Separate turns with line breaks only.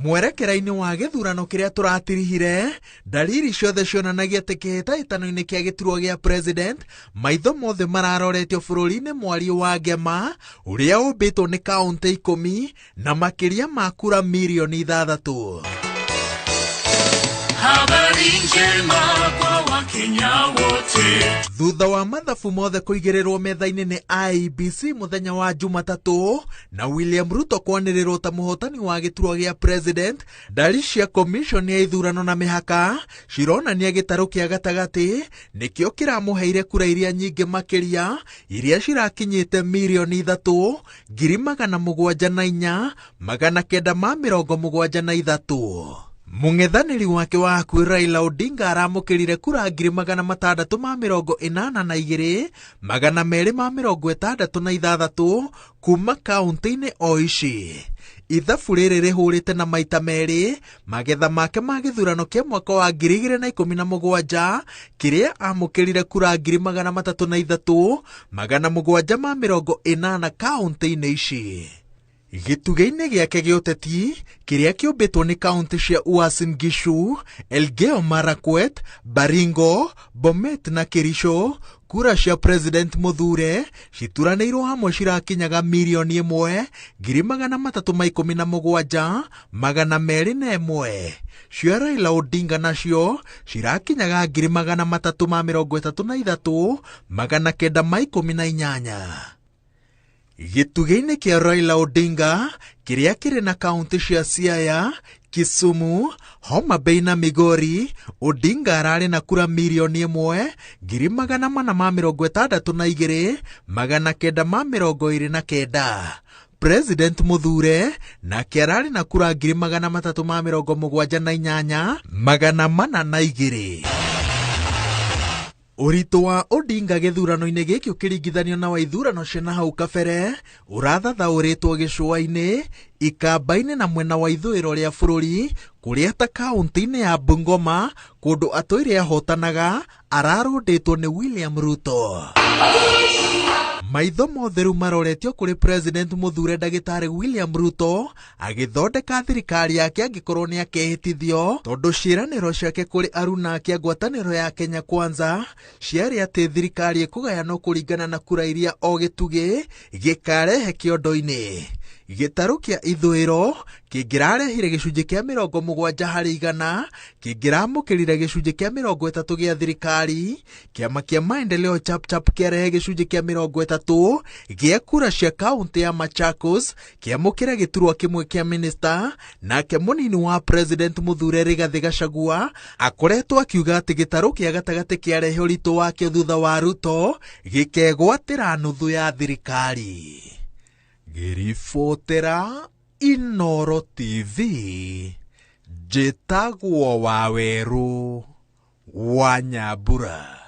Mwerekera-inĩ wa gĩthurano kĩrĩa tũratirihire, ndariri ciothe cionanagia atĩ kĩhĩtahĩtano-inĩ kĩa gĩturwa gĩa president, maitho mothe mararoretio bũrũri-inĩ mwariĩ wa Ngema ũrĩa ũmbĩtwo nĩ kaũntĩ 10 na makĩria ma kura mirioni 6.
Habari njema kwa Wakenya wote.
Thutha wa mathabu mothe kũigĩrĩrwo metha-inĩ nĩ IEBC mũthenya wa Jumatatũ na William Ruto kwanĩrĩrwo ta mũhotani wa gĩturwa gĩa president, ndari cia commission ya ithurano na mĩhaka cironania gĩtarũ kĩa gatagatĩ nĩkĩo kĩramũheire kura iria nyingĩ makĩria iria cirakinyĩte mirioni 3 704 973. Mũng'ethanĩri wake wa hakuhĩ Raila Odinga aramũkĩrire kura 682,266 kuma kaũntĩ-inĩ o ici. Ithabu rĩrĩ rĩhũrĩte na maita merĩ magetha make ma gĩthurano kĩa mwaka wa 2017 kĩrĩa amũkĩrire kura 303,780 kaũntĩ-inĩ ici. Gĩtugĩ-inĩ gĩake gĩa ũteti kĩrĩa kĩũmbĩtwo nĩ kaũntĩ cia Uasin Gishu, Elgeyo Marakwet, Baringo, Bomet na Kericho, kura cia president Muthure cituranĩirwo hamwe cirakinyaga mirioni 1 317 201. Cia Raila Odinga nacio cirakinyaga 333 918. Gĩtugĩ-inĩ kĩa Raila Odinga kĩrĩa kĩrĩ na kaũntĩ cia Siaya, Kisumu, Homa Bay na Migori, Odinga ararĩ na kura mirioni 1 462 929. President Muthure nake ararĩ na kura 378 402. Ũritũ wa Odinga gĩthurano-inĩ gĩkĩ ũkĩringithanio na wa ithurano cia na hau kabere ũrathathaũrĩtwo gĩcũa-inĩ, ikamba-inĩ na mwena wa ithũĩro rĩa bũrũri kũrĩa ta kaũntĩ-inĩ ya Bungoma kũndũ atũire ahotanaga ararũndĩtwo nĩ William Ruto. Maitho mothe rĩu maroretio kũrĩ President Muthure ndagĩtarĩ William Ruto agĩthondeka thirikari yake angĩkorwo nĩ akehĩtithio tondũ ciĩranĩro ciake kũrĩ aruna ake a ngwatanĩro ya Kenya Kwanza ciarĩ atĩ thirikari ĩkũgayanwo kũringana na kura iria o gĩtugĩ gĩkarehe kĩondo-inĩ. Gĩtarũ kĩa ithũĩro kĩngĩrarehire gĩcunjĩ kĩa 70 harĩ igana kĩngĩramũkĩrire gĩcunjĩ kĩa 30 gĩa thirikari. Kĩama kĩa Maendeleo Chapchap kĩarehe gĩcunjĩ kĩa 30 gĩa kura cia kaũntĩ ya Machakos kĩamũkĩre gĩturwa kĩmwe kĩa minista. Nake mũnini wa President Muthure Rigathĩ Gachagua akoretwo akiuga atĩ gĩtarũ kĩa gatagatĩ kĩarehe ũritũ wakĩo thutha wa Ruto gĩkegwatĩra nuthu ya thirikari. Ngĩribotera Inooro TV, njĩtagwo Wawerũ wa Nyambura.